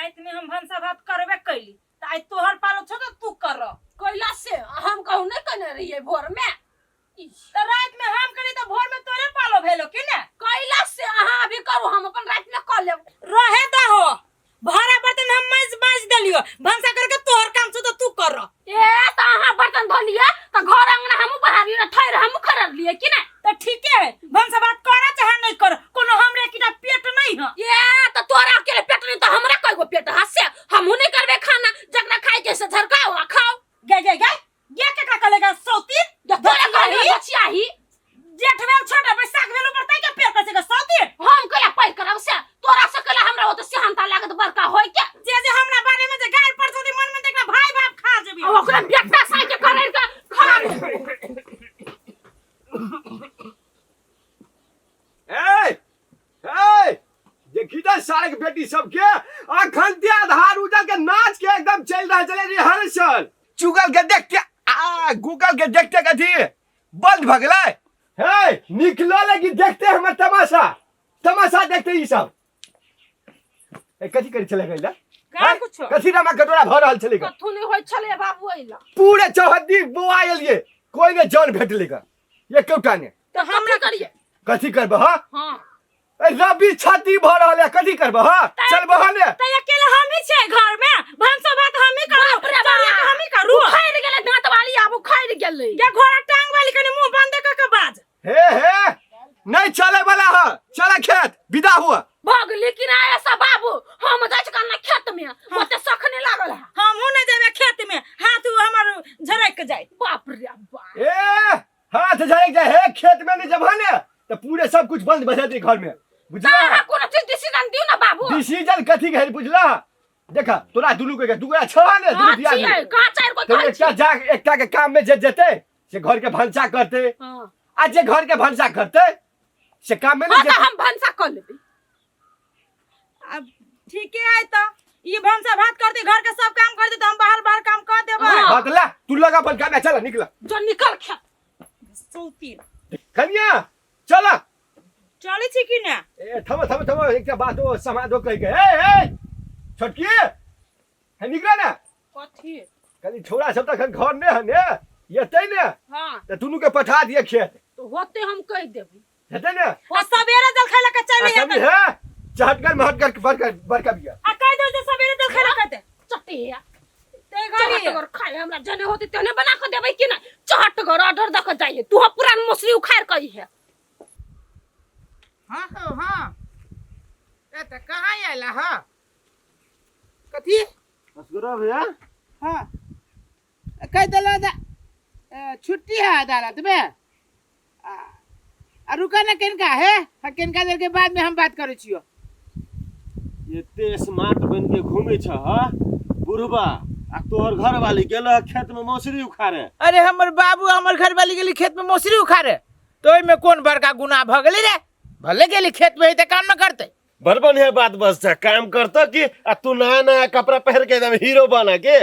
राति में हम भनसा भात करबे कैली त आइ तोहर पालो छौ त तू कर। कैला से हम कहू नहीं कहने रहिए भोर में। त राति में हम करी त भोर में तोरे पालो भेलो कि ने? कैला से अहाँ अभी करू, हम अपन राति में कर लेब। रहे दहो, भरा बर्तन हम माज माज देलियो, भनसा करके तोहर काम छौ त तू कर। ए त अहाँ बर्तन धो लिअ त घर अंगना हमहूँ बहारियो, थैर हमहूँ खरर लिए कि ने? त ठीके है, भनसा भात कर चाहे नहीं कर, कोनो हमरे किटा पेट नहीं है। ए त तोरा अकेले पेट नहीं त हमरा कईगो पेट है से हमहूँ नहीं करबे खाना, जकरा खाए के से झरकाओ आ खाओ। गे गे गे गे केकरा कलेगा सौतीन? जे तोरा कहले बचियाही। जेठ भेल छोटा बैसाख भेल ऊपर ताई के पेट कसे सौतीन? हम कला पैर करब से तोरा से कला हमरा ओते सेहनता लागत बड़का होय के। जे जे हमरा बारे में जे गार पड़ जदी मन में देखना भाई बाप खा जेबी। आ ओकरा बेटा साइ के करे के खा। ए ए देखी त सारे के बेटी सबके अखन ते आधार उजल के नाच के एकदम चल रहा चले रिहर्सल। चुगल के देखते आ गूगल के देखते कथी बंद भगलै। हे निकलो लगी देखते हमर तमाशा, तमाशा देखते ई सब। ए कथी करै छलै गैला? का हैं? कुछो? कथी रमा कटोरा भर रहल छलै गा? कथू नहीं होय छलै बाबू अइला। पूरे चौहद्दी बौआ एलिए, कोई ने जान भेटलै गा, एकोटा ने। तो हमरा करिए कथी करबह? हाँ? हाँ। ए रवि छाती भर रहल है, कथी करबह? हाँ? चलबह ने? त अकेले हम ही छियै घर में, भनसो भात हम ही करू, बाप रे बाप। चलिए के हम ही करू। उखैड़ गेलै दांत वाली, आब उखैड़ गेलै। गे घोड़ा टांग वाली कनी मुंह बंद क के बाज। हे हे नहीं चले वाला है, चला खेत विदा हुआ। भगली कि ना ऐसा बाबू, हम जाइ छी कन्ना खेत में, ओते सख नहीं लागल है। हमहू नहीं जेबे खेत में, हाथ उ हमर झरक जाय। बाप रे बाप। ए हाथ झरक जाय, हे खेत में नहीं जबह ने तो पूरे सब कुछ बंद भऽ जेतै घर में, बुझला? अहाँ कोनो चीज डिसीजन दियौ ना बाबू। डिसीजन कथी के है बुझला? देखा तोरा दुनू के दुगरा छह ने दुनू हाँ, दियाद छियै, में। कहाँ चारि गो तो खाइ एकटा छी? जा एकटा के काम में जे जेतै से घर के भनसा करतै। हाँ। आ जे घर के भनसा करतै से काम में नहीं हाँ, तो जेतै। हम भनसा कर लेबै। अब ठीके है त ई भनसा भात करते, घर के सब काम करते, त हम बाहर बाहर काम कर देबै। हाँ। हाँ, तो ला तू लगा अपन काम में, चल निकला। जो निकल खेत। सौती। कन्या चल। चलै छी कि ना? ए थम थम थम, एकटा बात ओ समाधो कहि के। ए ए छोटकी हे निकला ना। कथी? कनी छोरा सब तखन घर ने है ने, एतै ने। हाँ। त दुनू के पठा दिए खेत। तो होते हम कहि देबै। हेतै ने? आ सबेरे जलखै लऽ के चलि आ कनी हे चहटगर महटगर के बड़का बड़का बिया। आ कहि दो जे सबेरे जलखै लऽ के एतै। चटिया। ते घड़ी। चहटगर खाए हमरा जने होते तेने बना के देबै कि ना? चहटगर ऑर्डर द के जाइए। तू पुरान मसरी उखाड़ के है। हाँ हो हाँ। ए त कहाँ आयला हाँ? कथी? असगुरा भैया। हाँ। कह दिला दा, छुट्टी है अदालत में। आ रुका ना किनका है? हाँ, किनका देर के बाद में हम बात करै छियो। एते स्मार्ट बन के घूमे छ हाँ बुढ़बा, आ तोहर घर वाली गेल है खेत में मौसरी उखाड़े। अरे हमर बाबू हमर घर वाली गेली खेत में मौसरी उखाड़े, तो ओहिमे कोन बड़का गुनाह भ गेलै रे? भले गेली खेत में त काम न करते। बड़ बढ़िया बात बस छ, काम करता कि आ तू नया नया कपड़ा पहिर के एकदम हीरो बना के।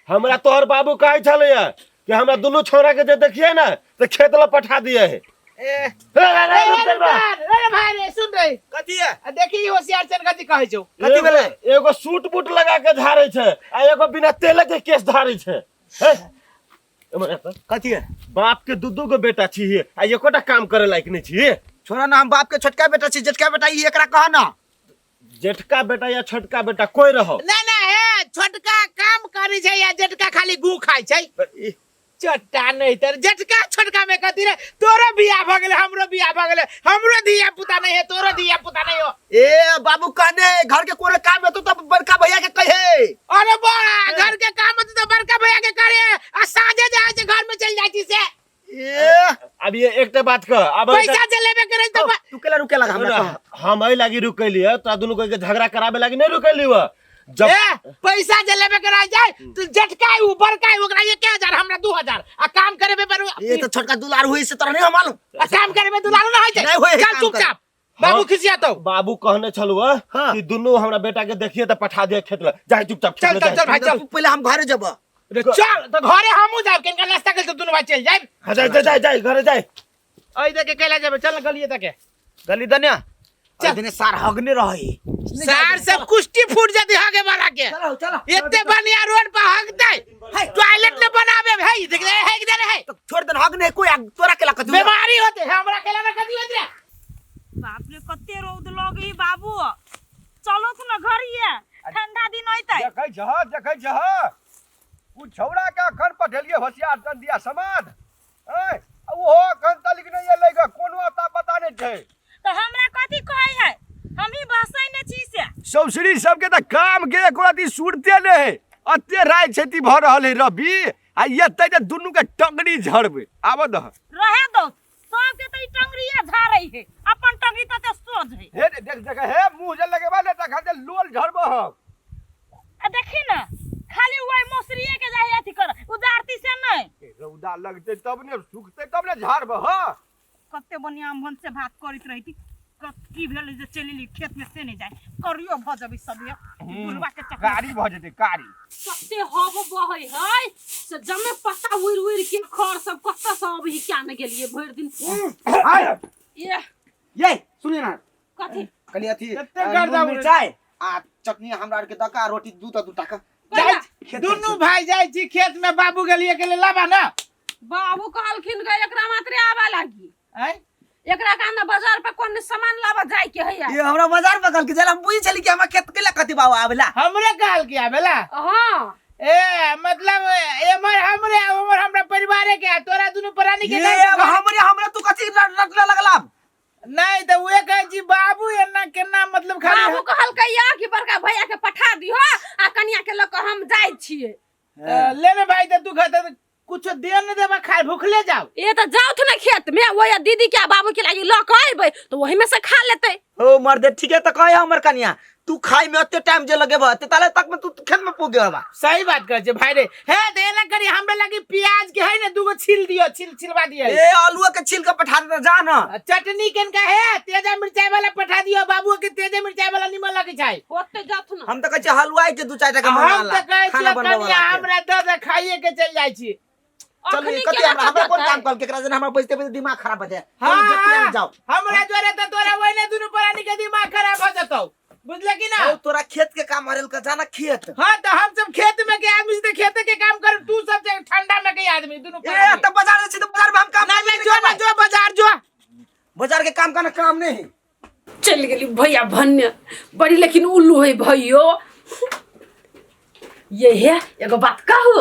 हमरा तोहर बाबू कहै छलै कि हमरा दुनू छोरा के जे देखिए ना तो खेत ला पठा दिए है। ए, ए, ए, ए, रुक अरे बा। अरे भाई रे, सुन रे। कथी है? आ देखी होशियार चन कथी कहै छौ। कथी भेलै? एगो सूट बूट लगा के झाड़ै छै आ एगो बिना तेल के केस झाड़ै छै। हे, एमहर आब त। कथी है? बाप के दू दू गो बेटा छी आ एकोटा काम करे लायक नहीं छी। छोड़ा ना, हम बाप के छोटका बेटा छी, जेठका बेटा ई एकरा कह ना। जेठका बेटा या छोटका बेटा कोई रहो। ना ना हे छोटका काम करी छै या जेठका खाली गू खाय छै। चट्टा नहीं तर जेठका छोटका में कथी रे? तोरो बियाह भ गेलै, हमरो बियाह भ गेलै, हमरो धिया पुता नहीं है, तोरो धिया पुता नहीं हो। ए बाबू कहने घर के कोनो काम हेतौ त बड़का भैया के कहे। अरे बा घर के काम हेतौ त बड़का भैया के करे, आ साँझे जाय छै घर में चल जाय छी से। ए अब ये एकटा बात कह, अब पैसा जे लेबे करे त तू केला रुके लगा हमरा कह। हम एहि लागी रुकैली है, तोरा दुनू के झगड़ा कराबे लागी नहीं रुकैली है। जब ए पैसा जे लेबे करे जाय तो झटका उ बड़का ओकरा 1000 हमरा 2000 आ काम करे बे पर ए त छोटका दुलार होई से तोरा नहीं मालूम। आ काम करे बे दुलार न होई छै। नहीं होई है चल काम करे। चुपचाप। बाबू हाँ। खिसिया तो। बाबू कहने छलु है हाँ। कि दुनू हमरा बेटा के देखिए त पठा दिए खेत ल। जाय चुपचाप खेत चल, ल, चल, जाय। चल भाई, चल। पहले हम घरे जब। अरे चल त घरे हमहु जाब, केनका नाश्ता कर त दुनू भाई चल जाब। हां, जाय, जाय, जाय, जाय, घरे जाय। ओइ देखे केला जेबे, चल गलिए तके। गली दने। चल। ओइ दिने सार हगने रहे। सार सब कुश्ती फूट जाती हगे वाला के। चलो चलो। एते बढ़िया रोड पर हगते टॉयलेट न बनाबे है, देख ले है कि है। तो छोड़ दे, हग नहीं कोई तोरा केला कथी बीमारी होते है, हमरा केला ना कथी होते। बाप रे कते रौद लगई बाबू, चलो तू ना घर ये ठंडा दिन होइतै। देखै छह देखै छह उ छौड़ा के अखन पठेलियै होशियार चंद दिया समाद ऐ ओहो अखन तलिक नहि एलै ग, कोनो अता पता नहि छै। तो हमरा कथी कहै है, हम ही बसै ने छी से। सौसरी सबके तऽ काम के एको रति सुरते नहि है, अते राति छेती भऽ रहल है रवि आ एतै जे दुनू के टंगड़ी झड़बै। आबऽ दह रहे दो सबके त ई टंगड़िया झारै है, अपन टंगड़ी त ते सोझ है। हे देख देख हे मुँह जे लगेबा ने तखन जे लोल झड़बऽ हम। आ देखी ना खाली वही मौसरिए के जाहि अथी कर उजारती से नहीं। रौदा लगतै तब ने सुखतै तब ने झाड़बऽ। हँ कते बढ़िया मन से भात करैत रही, की भेल जे चलि एली खेत में से नहीं जाए करियो भ जबी सब ये बुढ़वा के चक्कर कारी भ जेतै कारी। कते हव बहै है से जमे पत्ता उड़ि उड़ि के खर सब कतऽ से अबही क्या ने गेलिए भरि दिन। ये ये सुनिए ना कथी कनी अथी कते गर्दा नून मिरचाई आ चटनी हमरा आर के दका आ रोटी दू टा दू टा का। जाइ दुनू भाई जाइ छी खेत में, बाबू गेलिए के लाबा ना। बाबू कहलखिन गे एकरा मात्रे आवा लागी। आय एकरा कान बाजार पे कोन सामान लाबा जाय के है। ये हमरा बाजार में कहल के जल हम बुझी छली कि हमरा खेत के ला कथी बाबू आवेला। हमरे कहल के आवेला। हां ए मतलब एमर हमरे उमर हमरा परिवारे के तोरा दुनू प्राणी के ये अब हमरे हमरे तू कथी रटला लगला? नहीं तो वे कहे जी बाबू एना केना मतलब खाली बाबू कहलकै या कि बड़का भैया के पठा दिहो आ कनिया के लक हम जाय छिए। ले ने भाई त तू खाता कुछ दे न देबा खाए भूखले जाओ। ए त जाउथ ने खेत में ओया दीदी के बाबू के लागी ल के अइबै त ओही में से खा लेतै। ओ मर्दे ठीक है त कहे हमर कनिया तू खाई में ओते टाइम जे लगेबा ते ताले तक में तू खेत में पुग गेबा। सही बात कहै छै भाई रे। हे त एना करी हमरा लागी प्याज के है ने दूगो छील दियो, छील छिलवा दियो। ए आलूआ के छील के पठा दे जा ना। चटनी केन का है तेजा मिरचाई वाला पठा दियो, बाबू के तेजा मिरचाई वाला निमन लगे छै। ओते जाथ ना। हम त कहै छै हलवाई के दू चारि टा के मंगा हम ला, त कहै खाना छियै बनबै कनिया वाला के। हमरा दऽ दे खाइए के चल जाइ छी। चलू, अखनी कथी केना हमरा हमरा कोन देतै? काम कहल केकरा जेना हमरा बैसते बैसते दिमाग खराब भऽ जाय। हाँ, चलू, देखिए हाँ, जाओ। हमरा जोरे त तोरा ओहिने दुनू प्राणी के दिमाग खराब भऽ जेतौ, बुझले कि ना? ओ तोरा खेत के काम हरेल के जाना खेत। हाँ तो हम सब खेत में के आदमी से खेते के काम कर, तू सब जे ठंडा में के आदमी दुनू ए प्राणी। त बाजार छी त बाजार में हम काम नहीं, नहीं, जो ना, जो बाजार जो। बाजार के काम करना काम नहीं। चल गेली भैया भन्य बड़ी लेकिन उल्लू है भैयो। ये है एगो बात कहू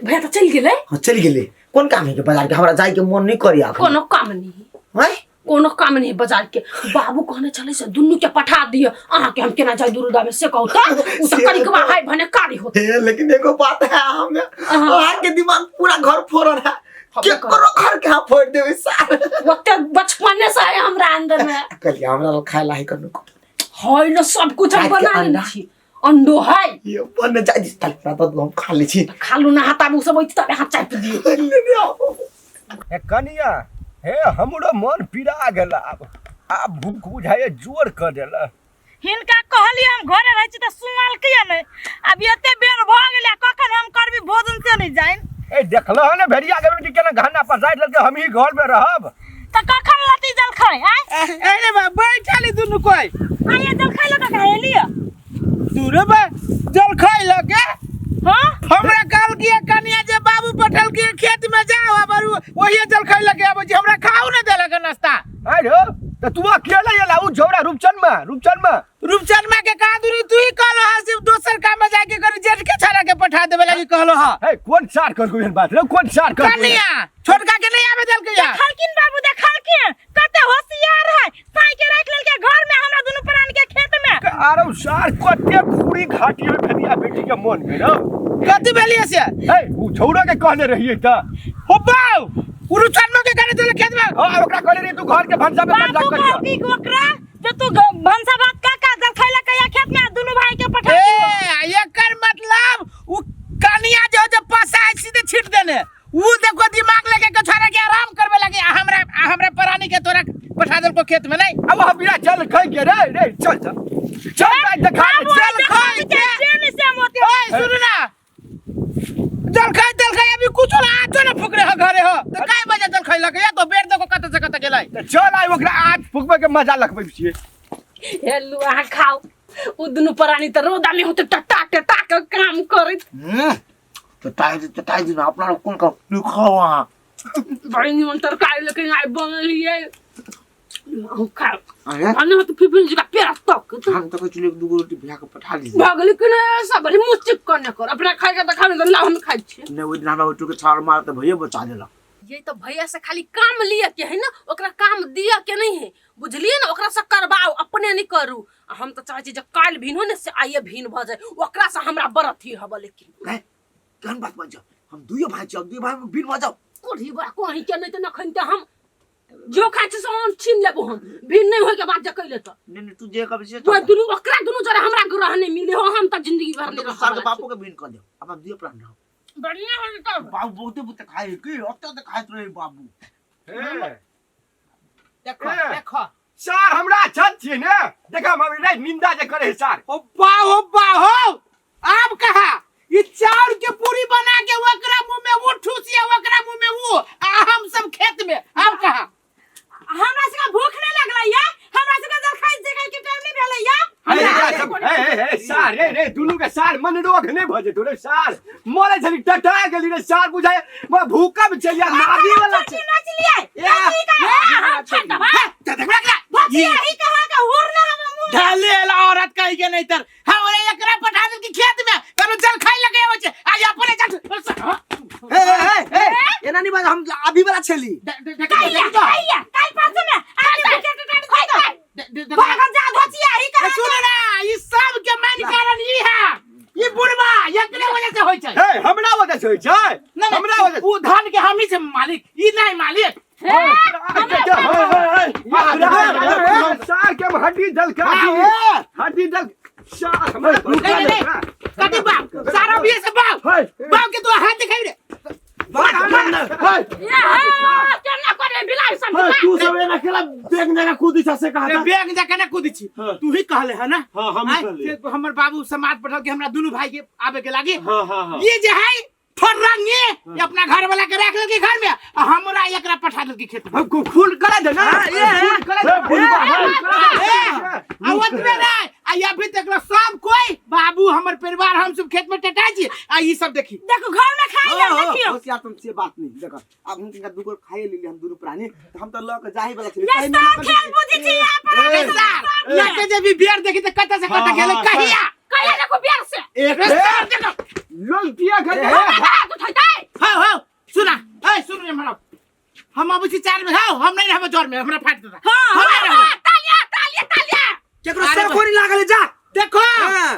भैया तो चल गेलै। हाँ चल गेलै। कोन काम है के बाजार के हमरा जाय के मन नहीं करी अखन। कोनो काम नहीं। हैं? कोनो काम नहीं बाजार के। बाबू कहने चले से दुनू के पठा दियो, अहाँ के हम केना जाय दुरुदा में से कहू त उ त करिकवा है भने कारी होत। हे लेकिन एगो बात है हमें अहाँ के दिमाग पूरा घर फोड़ल है, केकरो घर के हम फोड़ देबै सार। ओते बचपने से है हमरा अंदर में। कहलिए हमरा ल खाय ला है कनु है न सब कुछ हम रात के बना लेने अंडा। छी। अंडो है। ये बन जाय दिस तल रात हम खा ले छी। खालू ना हाथ आबू सब ओइ तबे हाथ चापि दियो। ले आओ। हे कनिया हे हमरो मन पीड़ा गेल आब, आब भूख बुझाइए जोर क देला। हिनका कहलिए हम घरे रहै छी त सुनल किया नहीं, आब एते बेर भ गेलै कखन हम करबी भोजन से नहीं जाइन। ए देखल हन भेड़िया के बेटी केना घाना पसारि लेलकै, हम ही घर में रहब त कखन लती जलखै? आय अरे बा बैठल दुनू कोई। आय जलखै ल के एलियो तू रे बा जलखै ल के? हां हमरा कहल कि कनिया जे बाबू पठल के खेत में जाओ अब वही जलखै ल के आबै छी, हमरा खाऊ न देलक नाश्ता। आय रे त तू अकेले एला उ झोरा रूपचंद में, रूपचंद में। रूपचंद में के कहा दूरी तू ही कहलो हा सिर्फ दोसर काम में जाके करी जेठ के छाड़ा के पठा देबे लागी कहलो हा। हे कोन सार कर कोई बात रे, कोन सार कर कनिया छोटका के नहीं आबे देलकै या। देखलखिन बाबू देखलखिन कते होशियार है, साई के राख लेलकै घर में हमरा दुनू प्राण के खेत में। आरो सार कते पूरी घाटी में भेलिया बेटी के मन में न कथि भेलिए से? हे उ छौड़ा के कहने रहिए त हो बाऊ उ रूपचंद के कहने चले खेत में। हां ओकरा कहने रहिए तू घर के भनसा में बाबू करिया। कहलकी कि ओकरा जे तू भनसा भात का का जलखै ल के खेत में दुनू भाई के पठा दियो। ए एकर मतलब उ कनिया जो जे पसा सीधे छीट देने उ देखो दिमाग लेके के छोरा के आराम करबे लगे, आ हमरा प्राणी के तोरा पठा देलको खेत में नहीं। अब हम बिना चल खाई के रे रे चल चल चल जाय देखा बाबू, चल खाई के। चल से मोती। ओए सुन ना जलखै तलखै अभी कुछो ना आतो ना फुकरे हो घरे हो त काय बजे जलखै लगे या तो बेर देखो कत से कत गेलै। त चल आइ ओकरा आज फुकबै के मजा लगबै छियै। हेलू अहाँ खाओ। ओ दुनू प्राणी त रौदा में होते टटा टटा के काम करैत। चटाई दिन अपना लोग कोन का लिखा वहाँ बड़ी निमन तरकारी लेकिन आइ बनलियै हम खायब। अरे आ नहि तऽ फिफिन जी का पेड़ा तक हम तो कहै एक दूगो रोटी भिया के पठा लीजिए। भऽ गेलै कि नहि सब बड़ी मुँह चिपकने कर अपना खाइके तऽ खाबै, लाउ हम खाइ छियै। नहीं ओहि दिन हमरा ओटू के छाड़ मार तऽ भैया बचा देलक। ये तो भैया से खाली काम लिअ के है ना, ओकरा काम दिअ के नहीं है, बुझलिए ना? ओकरा से करवाओ, अपने नहीं करू। आ हम तो चाहे छी जे काल्हि भिन हो ने से आइए भिन भऽ जाए, ओकरा से हमरा बड़ अथी हबे। लेकिन हैं केहन बात बाजो, हम दुइयो भाई छी, हम दुइयो भाई में भिन भऽ जाओ। कोढ़ी बा कहीं के नहीं तऽ नखन तऽ हम जो खाइ छी से हम छीन लेबो, हम भिन नहीं होय के बात जे कैले तऽ नहीं नहीं तू जे कहबी से वो दुनू ओकरा दुनू जरा हमरा ग्रह नहीं मिले हो, हम तऽ जिंदगी भर हम नहीं तो रहब। सार के बापो के भिन कर देब, अपन दुइयो प्राण रहो। बढ़िया हो जेतौ। बाबू बहुते बहुते खाए है की ओते ओते खाइत रहे बाबू। हे, देखो ए। देखो सार हमरा छत छियै ने, देखा हम रे निंदा जे करे है सार। ओ बाहो बाहो आब कहा ई चाउर के पूरी बना के ओकरा मुंह में वो ठूसिया, ओकरा मुंह में वो, आ हम सब खेत में। आब कहा हमरा सबके भूख नहीं लगलै या, हमरा सबके जलखै जगै के टाइम नहीं भेलै या। हे, हे, सब- हे, हे, हे, सार रे रे दुनू के सार मन रोग नहीं भऽ जेतौ रे सार, मरे छली टटा गेली रे सार, बुझाय म भूकंप चलि आ नादी वाला चटनी नाच लियै। ए, हम छत भचिया ही कहा के हुर ना हम मुंह ढाले ला औरत कही के नहीं तर हम एकरा पठा देल की खेत में कनो जल खाई लगे होय छै आ अपने जल। हे हे हे हे एना नहीं बाज, हम अभी वाला छेली। काइया काइया काल परसों में आदमी के टटा खाइ दे भागल जा धोचिया ही कहा। सुन ना, ई सब के मेन कारण ई है, ई बुढ़वा एकरे वजह से होय छै। हे, हमरा वजह से होइ छै? ना, ना, हमरा वजह उ धन के हम ही से मालिक, ई नहीं मालिक। सार के हम हड्डी दल का हड्डी दल सार हमरा नहीं, नहीं, कथी बाप सारा बिये से बाप बाप के तो हाथ दिखाई रे। केना करे बिलाइ सब तू सब एना खेला बैग जगह कूदी छ से कहा रे था। बैग जा केना कूदी छी? हाँ। तू ही कहले है ना? हाँ, हम ही आय, कहलिए। से हमर बाबू समाज पठल के हमरा दुनू भाई के आबे के लागी। हाँ हाँ हाँ ये जे है फर्रंगी, ये अपना घर वाला के रख लेलकी घर में आ हमरा एकरा पठा देलकी खेत में। हमको खून करा दे ना, खून करा दे। बुढ़वा, ए, आ ओतबे नहीं, आ अभी तक ला सब कोई बाबू हमर परिवार हम सब खेत में टटा छी आ ई सब देखी देखो घर में खाइ ले देखियो। होशियार तुम से बात नहीं, देखो अब हम तिनका दूगो खाए लेली हम दुनू प्राणी, तो हम तो ल के जाही वाला छली। ये कहीं मना सब कर खेल देली। बुझी छी अपन। ए, सार, लके जे भी बियर देखी त कत से कत हाँ, गेले हाँ, कहिया कहिया देखो बियर से एक रे सार देखो ललतिया घर तू थैतै। हां हां सुना, ए सुन रे हमरा, हम अबै छी 4 बजे, हां हम नहीं रहब जोर में, हमरा फाट देता। हां हम नहीं रहब। तालिया तालिया तालिया। केकरो अरे सर बा- कोनी लागल है, जा। देखो हाँ।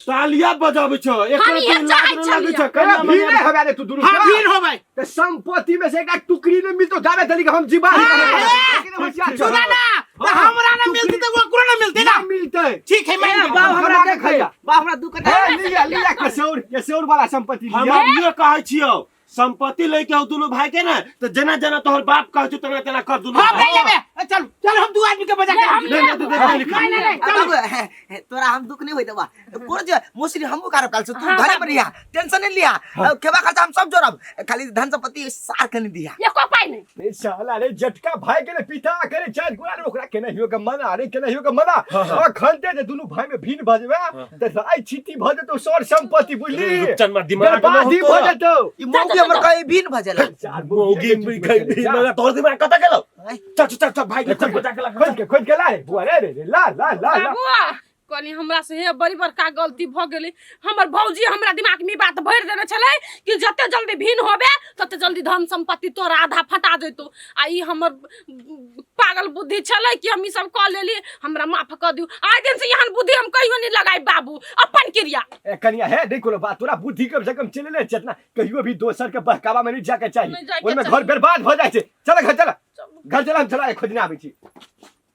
तालिया बजाबै छ हम एकर इहे तू चाहै लाज नहि लागै छलियै। छ कन्या भीड़ मनिया हवे रे तू दुनू हां भीड़ होबै ते संपत्ति में से एक टुकड़ी नहीं मिलतो जाबे तली के हम जीवा सुना ना, त हमरा ना मिलती त ओकरो ना मिलती ना ना मिलते। ठीक है, मान बाप हमरा हम देख खैया। बाप हमरा दू कट्ठा हे लिया लिया कसौर कसौर वाला संपत्ति हम लिया। अभियो कहै छियौ संपत्ति लैके हौ दुनू भाई के ना त जेना जेना तोहर बाप कहै छौ तेना तेना कर दुनू हम भाई। नहीं लेबे, ए, चल चल हम दू आदमी के बजा के नहीं, हम नहीं, नहीं, नहीं, नहीं, नहीं नहीं नहीं आ, चल बाबू, हे, हे, तोरा हम दुख नहीं होई देबा कोनो जे मोसरी हमहू कारब काल से तू घरे पर रिहा टेंशन नहीं लिहा, खेबा खर्चा हम सब जोड़ब, खाली धन संपत्ति सार के नहीं दिहा। एको पाइ नहीं। ए साला रे जटका भाई के ने पिता करे चार गुना रे ओकरा के नहीं के मना रे के नहीं के मना आ खनते जे दुनू भाई में भीन भजबे त राय छीती भ जेतो सर संपत्ति बुझली रुपचनमा दिमाग में बर्बादी हो भ तोरा। जेतो। ई मौगी हमर कहीं भीन भजला। चार मौगी भी खै मगर तोहर दिमाग कतऽ गेलौ? चल चल चल चल भाई के चल बजा के ला। खोज के ला रे बुआ रे रे ला ला ला ला। बाबू कनी हमरा से हे बड़ी बड़का गलती भ गेलै, हमर भौजी हमरा दिमाग में ई बात भरि देने छलै कि जते जल्दी भिन्न होबे तते जल्दी धन संपत्ति तोरा आधा फटा जेतौ, आ ई हमर पागल बुद्धि छलै कि हम ई सब कऽ लेली, हमरा माफ कऽ दियौ। आइ दिन से एहन बुद्धि हम कहियो नहीं लगाई बाबू, अपन क्रिया। ए कनिया हे नहीं कोनो बात, तोरा बुद्धि कम से कम चले ले चेतना, कहियो भी दोसर के बहकावा में नहीं जाके चाहिए, नहीं जाके ओहिमे घर चाही। बर्बाद भ जाइ छै। चल घर चल, घर चल, हम चला खोजने आबै छी।